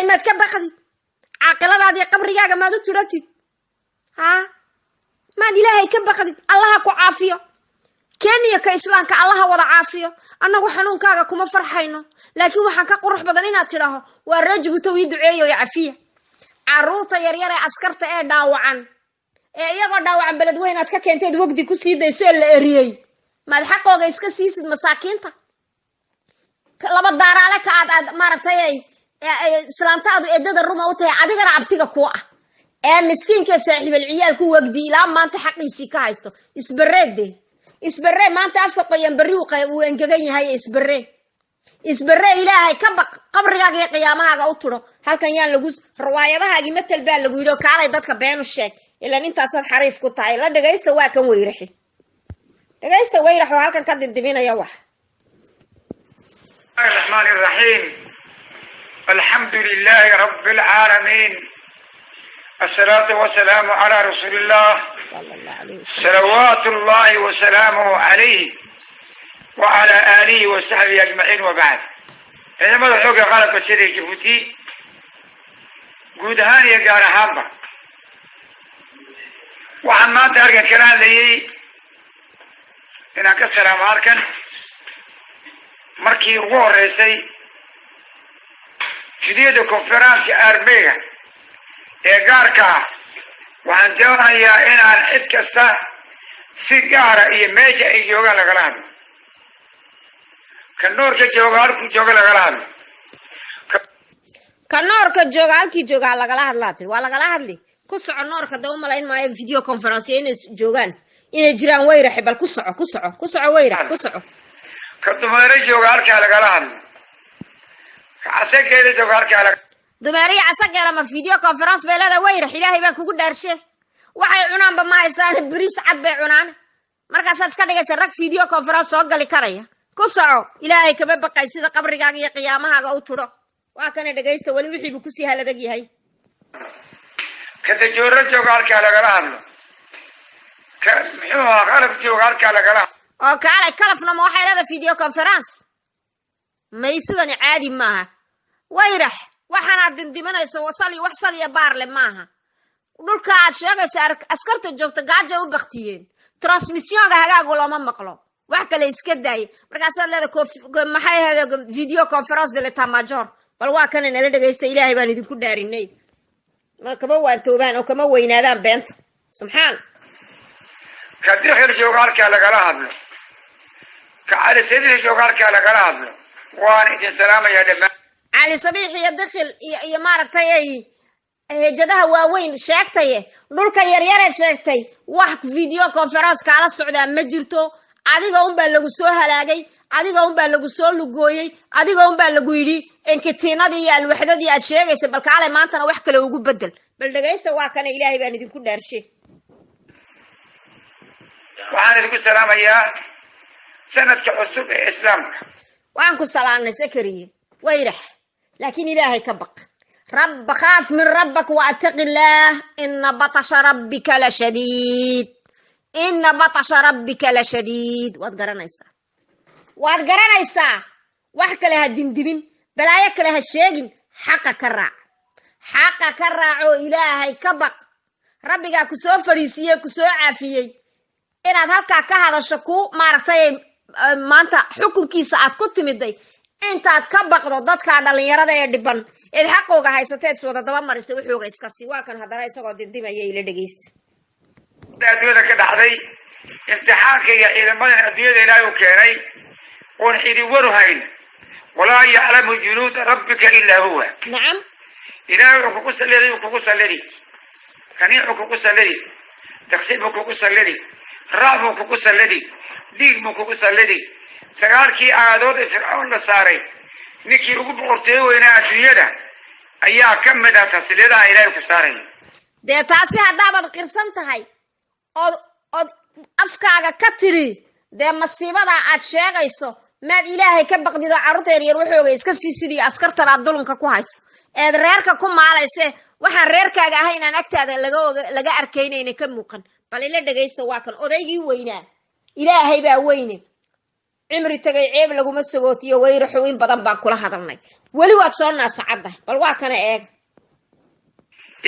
Ilaahay maad ka baqdid? Caaqiladaadii qabrigaaga maad u turatid? Haa, maad Ilaahay ka baqdid? Allaha ku caafiyo, kenya ka Islaamka Allaha wada caafiyo. Annagu xanuunkaaga kuma farxayno, laakiin waxaan ka qurux badan inaad tidhaaho: "Waa reer Jabuutow, ii duceeyo o cafiya." Caruurta yaryar ee askarta ee dhaawacan, ee iyagoo dhaawacan Beledweyne aad ka keenteed wegdi ku sii daysee la eriyey, maad xaqooga iska siisid? Masaakiinta laba daaraale ka aad maaragtay ay islaantaadu eedada ruma u tahay, adigana abtiga kuwa ah, ee miskiinka saaxiibal ciyaal ku wegdi ilaa maanta xaqiisii ka haysto. Isbareede, isbaree. Maanta afka qoyan, berri uu engegan yahay. Isbaree, isbaree. Ilaahay ka baq, qabrigaaga iyo qiyaamahaaga u turo. Halkan yaan lagu riwaayadahaagii matel baa lagu yidhi oo kaalay dadka beenu sheeg, ilaan intaasaad xariif ku tahay. La dhagaysta, waa kan Weyraxi. Dhagaysta Weyrax oo halkan ka dindibinaya wax. الرحمن الرحيم، الحمد لله رب العالمين، الصلاة والسلام على رسول الله، صلى الله عليه وسلم. صلوات الله وسلامه عليه وعلى آله وصحبه أجمعين، وبعد. Ciidamada xoogga qalabka sida Jabuuti guud ahaan iyo gaar ahaanba, waxaan maanta halkan kala hadlayay inaan ka salaamo halkan markii ugu horeysay vidéo conférence armée-ga ee gaarka ah. Waxaan doonayaa inaan cid kasta si gaara iyo meesha ay joogaan lagala hadlo. Ka noorka jooga halkuu jooga lagala hadlo. Ka noorka jooga halkii jooga ha lagala hadlaa tiri, waa lagala hadli. Ku soco. Noorka da umalayn maayo vidéo conférence inay joogaan, inay jiraan. Weyraxe, bal ku soco, ku soco, ku soco, Weyrax, ku soco. Ka Dumeero jooga halkaa lagala hadlo. Ka Casageeda jooga halkaa laga Dumeeriya Casageela ma vidéo conférence bay leedahay? Weyrax, Ilaahay baan kugu dhaarshe, waxay cunaanba ma haystaan, bariis cad bay cunaan. Markaasaad iska dhigaysa rag vidéo conférence soo gali karaya. Ku soco. Ilaahay kama baqay sida qabrigaaga iyo qiyaamahaaga u tudho. Waa kana, dhegaysta, weli wixiibuu kusii haladag yahay. Ka Dajooro jooga halkaa lagala hadlo. Ka muxuu ahaa Qalab jooga halkaa lagala hadlo. Oo kaalay, Kalafna ma waxay leedahay vidéo conférence? May, sidani caadi maaha. Wayrax, waxaanaad dindimanayso sal wax saliya baarle maaha. Dhulka aad sheegaysa askarta joogta gaaja u baktiyeen, transmission-ka hagaagu looma maqlo, wax kale iska daayay. Markaasaad leedahay maxay ahayd vidéo conférence de l'état major. Bal waa kana, nala dhegaysta. Ilaahay baan idinku dhaarinay, ma kama waantoobaan oo kama weynaadaan beenta? Subxaan. Ka Dikhil jooga halkaa lagala hadlo. Ka Cali Sabiix jooga halkaa lagala hadlo. Waan idin salaamayaa dhammaan. Cali Sabiix iyo Dikhil iyo maaragtay ay hejadaha waaweyn sheegtaye, dhulka yaryaree sheegtay wax vidéo conférence kaala socdaa ma jirto. Adiga unbaa lagu soo halaagay, adiga unbaa lagu soo lugooyey, adiga unbaa lagu yidhi inkitiinadii iyo alwaxdadii aad sheegaysa. Bal kaalay maantana wax kale ugu bedel. Bal dhegaysta, waa kana. Ilaahay baan idinku dhaarshe. Waxaan idinku salaamayaa sanadka cusub ee Islaamka. Waan ku salaanay, Sakariye Wayrax, laakiin Ilaahay ka baq. رب خاف من ربك واتق الله، إن بطش ربك لشديد، إن بطش ربك لشديد. Waad garanaysaa, waad garanaysaa. Wax kale ha dindibin, balaayo kale ha sheegin. Xaqa ka raac, xaqa ka raacoo Ilaahay ka baq. Rabbigaa ku soo fadhiisiiyey, ku soo caafiyey inaad halkaa ka hadasho ku maaragtay maanta xukunkiisa aad ku timiday. Intaad ka baqdo dadka dhalinyarada ee dhiban eed xaqooga haysateed iswada daba marisay, wuxuuga iska sii. Waa kan haddana isagoo dindimaya, ila dhegeysta. Adduunyada ka dhacday imtixaanka iyo ciidamadan adduunyada Ilaahay u keenay oon cidi waru hayn. وما يعلم جنود ربك إلا هو. Nacam. Ilaahay wuxuu kugu sallidi, uu kugu sallidi, kaniicuu kugu sallidi, daqsi buu kugu sallidi, raac buu kugu sallidi, dhiig buu kugu sallidi. Sagaalkii aayadood ee Fircoon la saaray, ninkii ugu boqortooyo weynaa adduunyada, ayaa ka mid ah tasliyadaha Ilaahay ku saaraya. Dee taasi haddaabaad qirsan tahay ood afkaaga ka tidhi, dee masiibada aad sheegayso maad Ilaahay ka baqdid oo carruurta yaryar waxooga iska sii sidii askartan aad dulunka ku hayso eed reerka ku maalayse, waxaan reerkaaga ahayn aan agtaada laga oga laga arkaynayna ka muuqan. Bal ila dhegaysta, waa kan odaygii weynaa. Ilaahay baa weyne. Cimri tagay ceeb laguma sagootiyo. Wayraxu, in badan baan kula hadalnay, weli waad soo naasacaddahay. Bal waa kana eeg.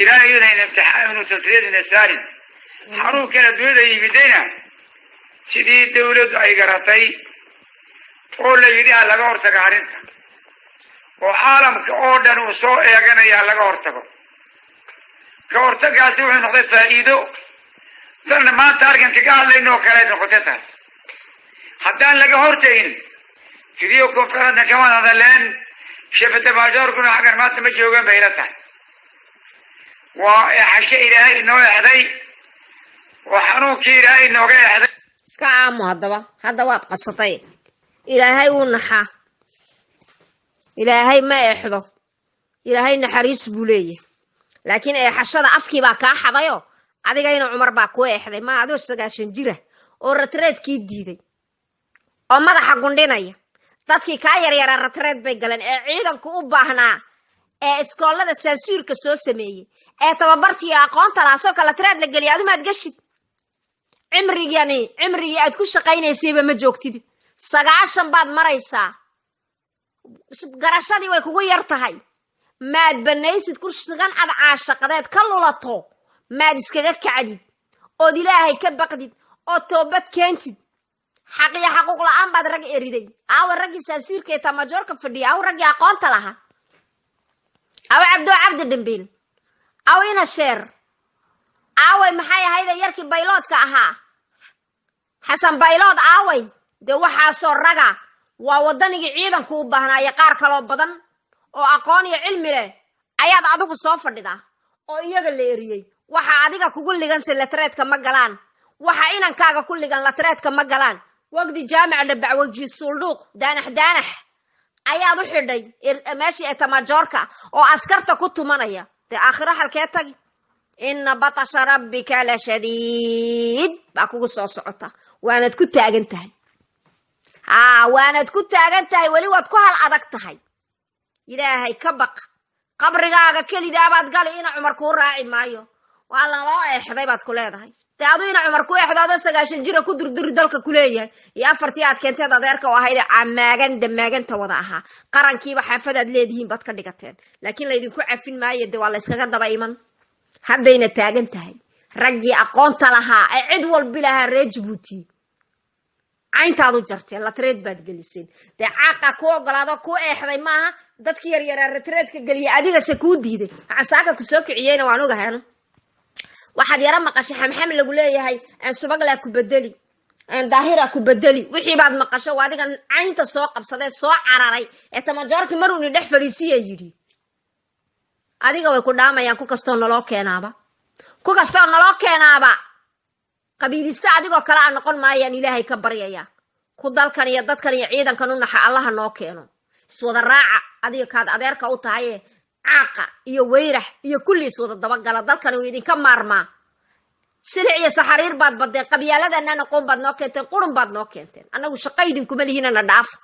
Ilaahay inayna imtixaan inuusan siyadina saarin xanuunkan adduunyada yimidayna, sidii dawladdu ay garatay oo la yidhi ha laga hortago arrinta, oo caalamka oo dhan uu soo eeganaya ha laga hortago. Ka hortagaasi wuxuu noqday faa'iido tanna maanta arkan kaga hadlayno oo kale noqotay. Taas haddaan laga hortagin, video conference kama hadaleen, chef d'état-major-kuna xaggan maanta ma joogaan bay ila tahay. Waa eexasho Ilaahay inoo exday oo xanuunkii Ilaahay inooga exday. Iska aamu haddaba, hadda waad qasatay. Ilaahay wuu naxaa, Ilaahay ma eexdo, Ilaahay naxariis buu leeyahay, laakiin eexashada afkii baa kaa xadayo. Adigayna Cumar baa kuu eexday, ma adoo 90 jira oo retraite-kii diiday oo madaxa gundhinaya. Dadkii kaa yaryaraa retraite bay galeen ee ciidanku u baahnaa, ee iskoolada saansuurka soo sameeyey, ee tababartii aqoonta lahaa soo kala retraite la geliya. Adu maad gashid cimrigani, cimrigii aad ku shaqaynaysayba ma joogtid. 90 baad maraysaa, garashadii way kugu yar tahay. Maad banaysid kursigan aad caashaqadeed ka lulato, maad iskaga kacdid ood Ilaahay ka baqdid oo toobad keentid. Xaq iyo xaquuq la-aan baad rag eriday. Aawa raggii saasiirka ee tamajoorka fadhiya? Aawa raggii aqoonta lahaa? Aawa Cabdoo Cabdi Dhimbiil? Aawa ina sheer? Aaway maxay ahayde yarkii bayloodka ahaa, Xasan Baylood? Aaway? Dee waxaasoo raga waa waddanigii ciidanku u baahnaayo, qaar kaloo badan oo aqoon iyo cilmi leh ayaad adigu soo fadhidaa oo iyaga la eriyey. Waxa adiga kugu liganse retraite-ka ma galaan, waxa inankaaga ku ligan retraite-ka ma galaan. Wagdi Jaamac Dhabac, wegji suldhuuq, daanax daanax ayaad u xidhay meeshii etamajoorka oo askarta ku tumanaya. Dee aakhiro halkee tagi? Ina batasha rabbika la shadiid baa kugu soo socota. Waanaad ku taagan tahay, haa, waanaad ku taagan tahay, weli waad ku hal adag tahay. Ilaahay ka baq, qabrigaaga kelidaabaad gali, ina Cumar kuu raaci maayo. Waa laloo eexday baad ku leedahay. Dee adu ina Cumar ku eexdo, adoo 90 jira ku durduri dalka kuleeyahay, iyo afartii aad keenteed adeerka oo ahayd, camaagan damaaganta wada ahaa. Qarankiiba xaafadaad leedihiin baad ka dhigateen, laakiin laydinku cafin maayo. De waa la yskaga daba iman. Haddayna taagan tahay raggii aqoonta lahaa ee cid walbi lahaa reer Jabuuti cayntaad u jarteen, retraite baad geliseen. Dee caaqa ku ogolaado ku eexday maaha dadkii yaryaraa retraite-ka geliya, adigase kuu diiday. Waxaan saaka ku soo kiciyeyna waan ogahay anu. Waxaad yaro maqashay xamxam lagu leeyahay subaglaa ku bedeli, daahira ku bedeli. Wixii baad maqasho, waa adiga caynta soo qabsadee soo cararay ee tamajoorkii maruuni dhex fadhiisiya yidhi. Adiga way ku dhaamayaan. Ku kastoo naloo keenaaba, ku kastoo naloo keenaaba qabiiliste adigoo kale a noqon maayaan. Ilaahay ka baryaya ku dalkan iyo dadkan iyo ciidankan u naxa Allaha noo keeno. Iswada raaca, adiga kaad adeerka u tahaye, caaqa iyo weyrax iyo kulli iswada dabagala. Dalkani wuu idinka maarmaa. Silic iyo saxariir baad badeen, qabyaaladana aqoon baad noo keenteen, qurun baad noo keenteen. Annagu shaqa idinkuma lihina, na dhaafa,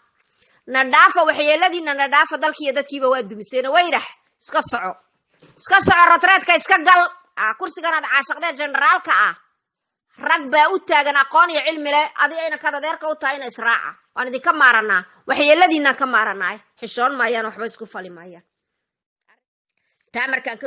na dhaafa, waxyeeladiina na dhaafa. Dalkiiyo dadkiiba waa dumiseen. Weyrax, iska soco, iska soco, retraite-ka iska gal. Kursiganaad caashaqdee generaalka ah, rag baa u taagan aqoon iyo cilmi leh. Adiga kaad adeerka u tahay ina israaca. Waan idinka maaranaa, waxyeeladiinaan ka maaranaa. Xishoon maayaan, waxba isku fali maayaan. Taa markaan ka